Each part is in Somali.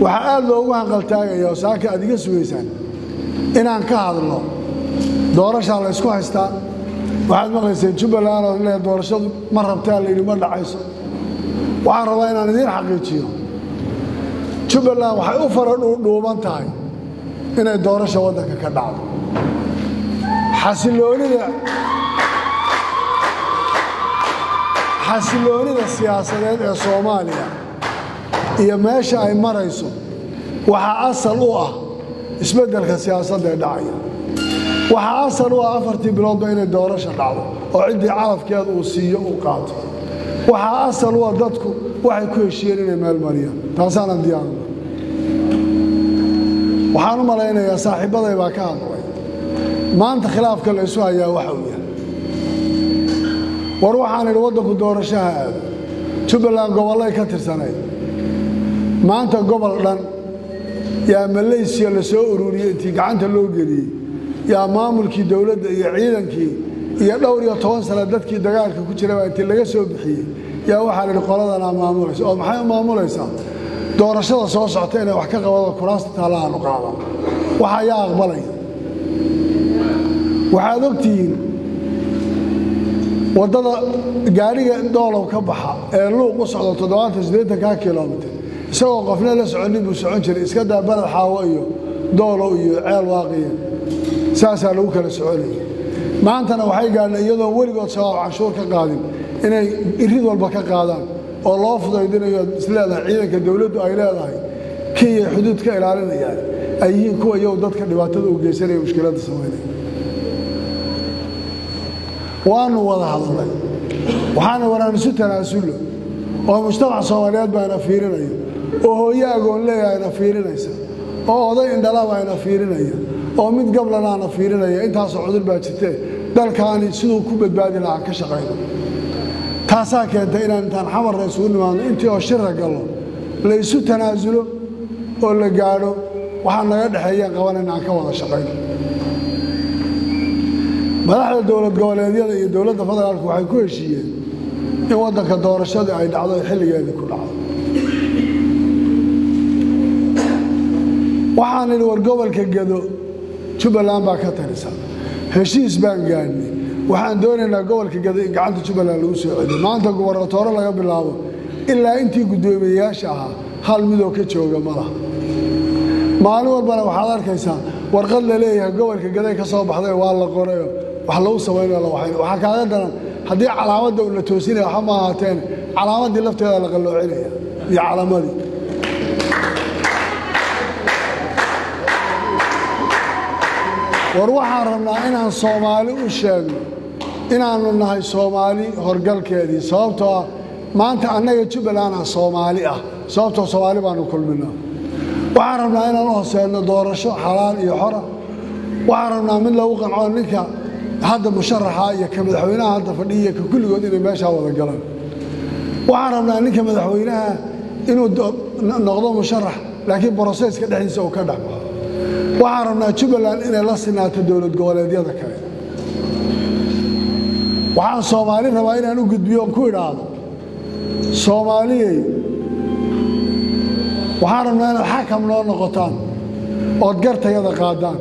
Waxaa aad loogu hanqaltaagaya oo saaka aad iga sugaysaan inaan ka hadlo doorashaa la ysku haystaa. Waxaad maqlayseen Jubbaland oo le doorashadu ma rabtaa la yidhi ma dhacayso. Waxaan rabaa inaan idiin xaqiijiyo Jubbaland waxay u fara dhuudhuuban tahay inay doorasha waddanka ka dhacdo. Xasiloonida siyaasadeed ee Soomaaliya iyo meesha ay marayso waxaa asal u ah isbeddelka siyaasadda ee dhacaya. Waxaa asal u ah 4tii biloodba inay doorasha dhacdo oo ciddii calafkeeda uu siiyo uu qaato. Waxaa asal u ah dadku waxay ku heshiiyeen inay meel mariyaan. Taasaanan diyaaruna. Waxaan u malaynayaa saaxiibbaday baa ka hadlay. Maanta khilaafka la isu hayaa waxa uu yahay. War waxaan idhi waddanku doorashaha aado. Jubbaland gobollay ka tirsanayd. Maanta gobol dhan yaa Malaysiya la soo ururiyey intii gacanta loo geliyey, yaa maamulkii dowladda iyo ciidankii iyo dhowr iyo toban sano dadkii dagaalka ku jira baa intii laga soo bixiyey, yaa waxaa la yidhi qoladanaa maamulaysa. Oo maxay u maamulaysaa? Doorashada soo socota inay wax ka qabado kuraasta taalla aanu qaadan. Waxa ayaa aqbalaya. Waxaad ogtihiin waddada gaadhiga Doolow ka baxa ee Luuq u socdo 70-80 kilomitir isagoo qofna la soconin buu socon jiray. Iska daa Baled Xaawo iyo Doolow iyo Ceel Waaqiya, saasaa lagu kala soconayay. Maantana waxay gaadhnay iyadoo weligood Shabaab canshuur ka qaadin inay irid walba ka qaadaan oo loo fudaydinayo isleedahay ciidanka dowladdu ay leedahay Kenya xuduud ka ilaalinayaan ay yihiin kuwa iyagu dadka dhibaatada u geysanaya, mushkiladda samaynaya. Waanu wada hadalnay, waxaana waraan isu tanaasullo oo mujtamac Soomaaliyeed baana fiirinaya, oo hooyo agoon leeyahayna fiirinaysa, oo oday indhalaba ayna fiirinaya, oo mid gablanaana fiirinaya. Intaasoo cudur baa jirtee dalkaani siduu ku badbaadi lahaa ka shaqayno. Taasaa keentay inaan intaan Xamarna isugu nimaadno, intii oo shira gallo, la isu tanaasulo oo la gaadho waxaa naga dhexeeyaan qabanayna aan ka wada shaqayno. Madaxda dowlad goboleedyada iyo dowladda federaalku waxay ku heshiiyeen in waddanka doorashadii ay dhacdo ay xilligeedii ku dhacdo. Waxaan idhi war gobolka Gedo Jubbaland baa ka talisa, heshiis baan gaadhnay. Waxaan doonaynaa gobolka Gedo in gacanta Jubbaland lagu soo celiyo. Maanta gobernatoore laga bilaabo ilaa intii guddoomiyeyaasha ahaa hal midoo ka jooga ma laha. Maalin walbana waxaad arkaysaa warqad la leeyahay gobolka Gaday ka soo baxday, waa la qorayo, wax lagu samaynayo la waxayn. Waxaa kaaga daran haddii calaamadda uu la toosinaya waxa ma ahaateen, calaamadii lafteeda la qalloocinaya iyo calaamadii. War waxaan rabnaa inaan Soomaali u sheegno inaannu nahay Soomaali horgalkeedii, sababtoo ah maanta annaga Jubbaland ah Soomaali ah, sababtoo Soomaali baanu kulminaa. Waxaan rabnaa inaan u hoseedno doorasho xalaal iyo xora. Waxaan rabnaa mid lagu qanco ninka hadda musharaxa iyo ka madaxweynaha hadda fadhiya ka kulligood inay meeshaa wada galaan. Waxaan rabnaa ninka madaxweynaha inuu noqdo musharax, laakiin process-ka dhexdiisa uu ka dhex baxo. Waxaan rabnaa Jubbaland inay la sinaato dowlad goboleedyada kale. Waxaan Soomaali rabaa inaan u gudbiyo oon ku idhaahdo: Soomaaliyey, waxaan rabnaa inaad xakam noo noqotaan ood gartayada qaadaan.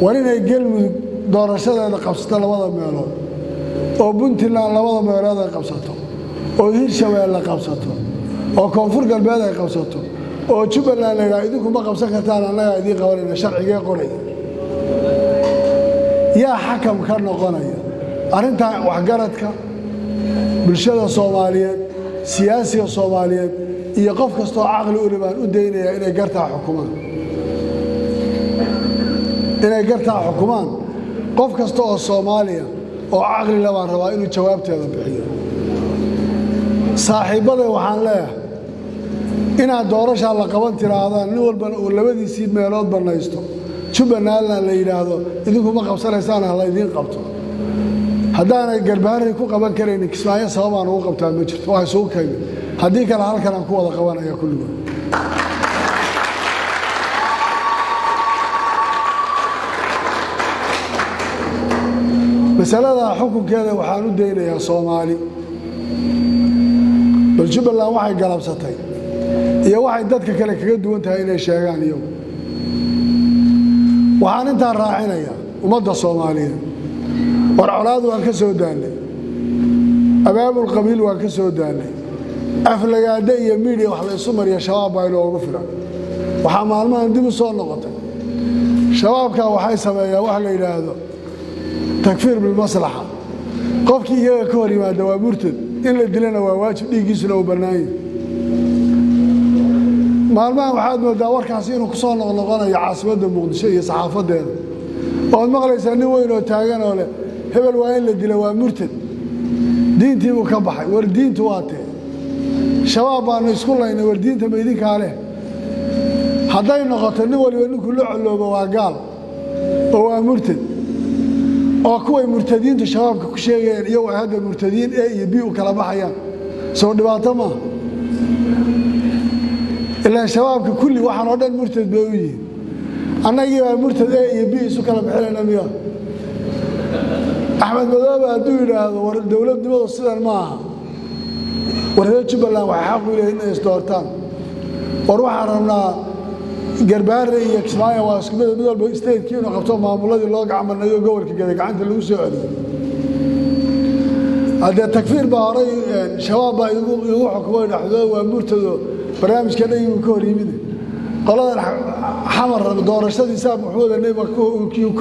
War inay Galmudug doorashadeeda qabsato labada meelood, oo Puntland labada meelood ay qabsato, oo Hirshabeelle qabsato, oo Koonfur Galbeed ay qabsato, oo Jubbaland la yidhaha idinku ma qabsan kartaan, annagaa idiin qabanayna, sharcigee qoraya? Yaa xakam ka noqonaya arrintan? Waxgaradka bulshada Soomaaliyeed, siyaasiga Soomaaliyeed iyo qof kastoo caqli uli baan u daynayaa inay gartaa xukumaan, inay gartaa xukumaan. Qof kasta oo Soomaaliya oo caqli le baan rabaa inuu jawaabteeda bixiyo. Saaxiibbaday waxaan leeyahay inaad doorashaa la qaban tiraahdaan, nin walbana uu labadiisii meelood bannaysto, Jubbalandna la yidhaahdo idinku ma qabsanaysaan, ha la idiin qabto. Haddaanay Garbaharey ku qaban karaynin, Kismaayo sababaan ugu qabtaa ma jirto, waa isugu kaymi. Haddii kale halkan aan ku wada qabanaya kulligood. Masalada xukunkeeda waxaan u daynayaa Soomaali. Bal Jubbaland waxay galabsatay Iyo waxay dadka kale kaga duwan tahay inay sheegaan iyagu. Waxaan intaa raacinayaa ummadda Soomaaliyeed, war colaad waan ka soo daalnay, abaabul qabiil waan ka soo daalnay, aflagaada iyo miidiya wax la isu mariya shabaab baa inoogu filan. Waxaa maalmahan dib u soo noqotay shabaabka waxay sameeyaan wax la yidhaahdo takfiir bilmaslaxa. Qofkii iyaga ka hor yimaada waa murtad, in la dilana waa waajib, dhiiggiisuna uu bannaan yahay. Maalmahan waxaad moodaa warkaasi inuu ku soo noqnoqonayo caasimadda Muqdisho iyo saxaafadeeda, ood maqlaysaa nin weyn oo taagan oo leh hebel waa in la dila, waa murtad, diintii buu ka baxay. War diintu waa tee? Shabaab baanu isku laynay, war diinta ma idinkaa leh? Hadday noqoto nin waliba ninkuu la coloobo waa gaal oo waa murtad, oo kuway murtadiintu shabaabka ku sheegayeen iyagu ay hadda murtadiin A iyo B u kala baxayaan, soo dhibaato maaha? Ilaan shabaabka kulli waxaan oo dhan murtad bay u yihiin. Annagii baa murtad A iyo B isu kala bixinayna miya? Axmed Madoobe hadduu yidhaahdo war dowladnimadu sidan ma aha, war reer Jubbaland waxay xaq u leeyihin inay isdoortaan, war waxaan rabnaa Garbaare iyo Kismaayo waa isku mid, mid walba statekii inuu qabto, maamuladii loo gacmanayo gobolka gada gacanta lagu soo celiyo. Haddee takfiir baa horay shabaab baa igu xukumay dhaxdooda waa murtado, barnaamijka dhan ka hor yimid. Qoladan Xamar doorashadii saab Maxmuud neyba ka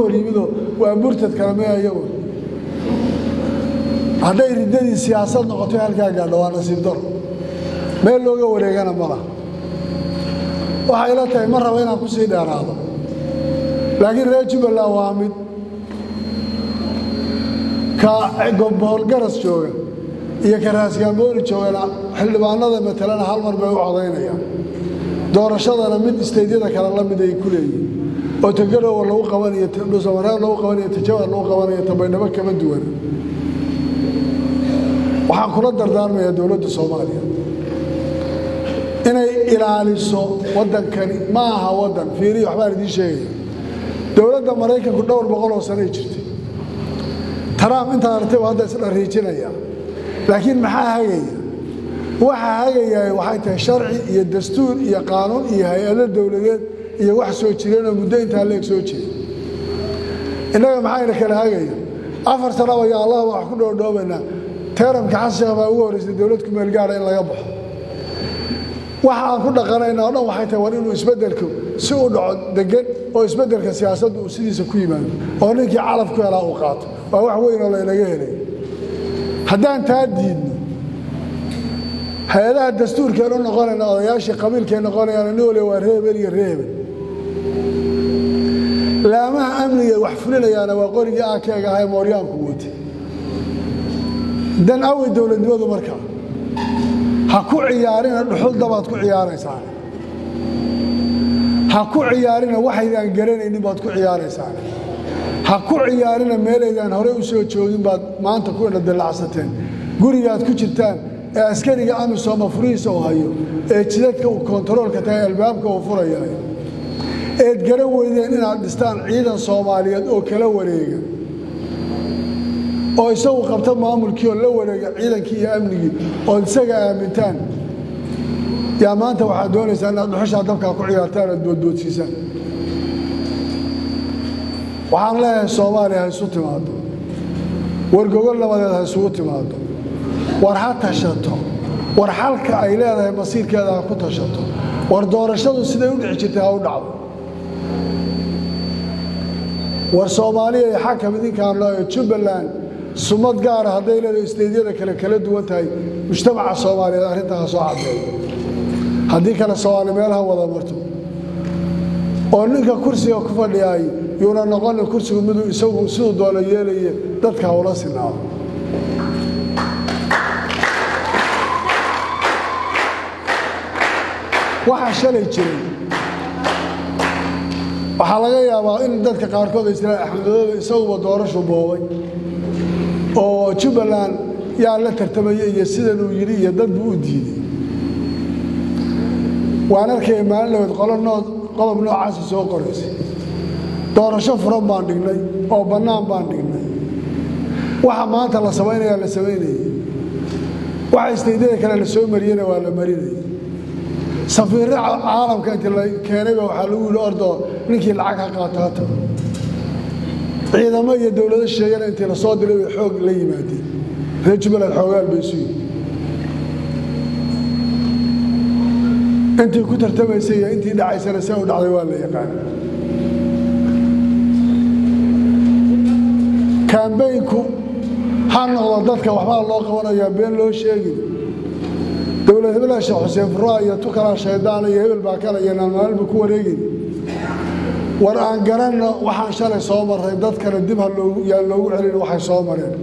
hor yimidoo waa murtad kale maya iyagu. Hadday riddadii siyaasad noqoto halkaa gaadho waa nasiib daro, meel looga wareegana ma laha. Waxay ila tahay ma rabo inaan ku sii dheeraado, laakiin reer Jubbaland waa mid ka Boholgaras jooga iyo ka Raasgaambooni joogana xildhibaanada matalana hal mar bay u codaynayaan. Doorashadana mid isteydyada kale la mid ay ku leeyihiin, oo Tagarowa lagu qabanayo, Dhuusamareeb lagu qabanayo, Tajawar lagu qabanayo, Tabaydhabo kama duwana. Waxaan kula dardaarmayaa dowladda Soomaaliya inay ilaaliso waddankani. Ma aha waddan fiiriya, waxbaan idiin sheegaya. Dowladda Maraykanku dhowr boqol oo sanay jirtay. Trump intaad aragtay waa hadda isdhariijinaya, laakiin maxaa hagaya? Waxa hagayaa waxay tahay sharci iyo dastuur iyo qaanuun iyo hay-ado dowladeed iyo wax soo jireenoo muddo intaa leeg soo jira. Innaga maxayna kala hagaya? 4 sanaba yaa Allah wax ku dhoodhoobaynaa. Teeramka Xasan Sheekh baa ugu horreysay dowlad ku meel gaara in laga baxo. Waxa aan ku dhaqanayna oo dhan waxay tahay war inuu isbeddelku si u dhaco degan, oo isbeddelka siyaasaddu uu sidiisa ku yimaado, oo ninkii calaf ku helaa uu qaato. Waa wax weyn oo laynaga helay. Haddaan taa diidno, hay-adaha dastuurkeen u noqonayna, odayaashii qabiilkeen noqonayaan, nin waliba waa ree hebel iyo ree hebel. Laamaha amniga wax fulinayaana waa qorigii aakeega ahaa ee mooryaanku watay. Dan awey dowladnimadu markaa ha ku ciyaarina dhuxul dabaad ku ciyaaraysaan, ha ku ciyaarina waxaydaan garanaynin baad ku ciyaaraysaan, ha ku ciyaarina meelaydaan horey u soo joogin baad maanta ku indhadillacsateen. Gurigaad ku jirtaan ee askariga AMISOM furihiisa uu hayo, ee jidadka uu kontaroolka tahay, albaabka uu furayahay, eed garan weydeen inaad dhistaan ciidan Soomaaliyeed oo kala wareega, oo isagu qabta maamulkii oo la wareega ciidankii iyo amnigii, ood isaga aamintaan. Yaa maanta waxaad doonaysaa inaad dhuxushaa dabkaa ku ciyaartaan ood boodboodsiisaan. Waxaan leeyahay Soomaaliya ha isu timaado, war gogol nabadeed ha isugu timaado, war ha tashato, war xalka ay leedahay masiirkeeda ha ku tashato, war doorashadu siday u dhici jirtay ha u dhacdo. War Soomaaliya xakam idinkaan loo Jubbaland sumad gaara hadday leedahay isteydyada kale kala duwan tahay, mujtamaca Soomaaliyeed arrintaa ha soo caddeeyo. Haddii kale Soomaali meelaha wada marto, oo ninka kursiga ku fadhiyaay yuuna noqonin kursigu miduu isagu siduu doono yeelaye, dadka ha ula sinaado. Waxaa shalay jiray waxaa laga yaabaa in dadka qaarkood ay isiraan Axmed Madoobe isaguba doorashu boobay oo Jubbaland yaa la tartamayay iyo sidan uu yidhi iyo dad buu u diiday. Waan arkaya maalin dhaweed qolo noo qodob noocaasa soo qoraysay. Doorasho furan baan dhignay oo bannaan baan dhignay. Waxa maanta la samaynayaa la samaynayay, waxa isteydyada kale la soo mariyena waa la marinayay. Safiirro caalamka intii la keenayba waxaa lagu yidhi ordoo ninkii lacag ha qaato ha tago. Ciidamo iyo dowlado sheegana intii la soo diray bay xoog la yimaadeen. Reer Jubbaland xoogaal bay isu yihin, intii ku tartamaysay iyo intii dhacaysana see u dhacday waa la yaqaan. Kaambeynku ha noqdo dadka waxbaa loo qabanayaa been loo sheegin. Dowlad hebelaa Sheekh Xuseen Furaa iyo tukalaa shaydaana iyo hebel baa kale iyo naalmaalba ku wareegin. War aan garanno waxaan shalay soo marray, dadkana dib ha loogu yaan loogu celin waxay soo mareen.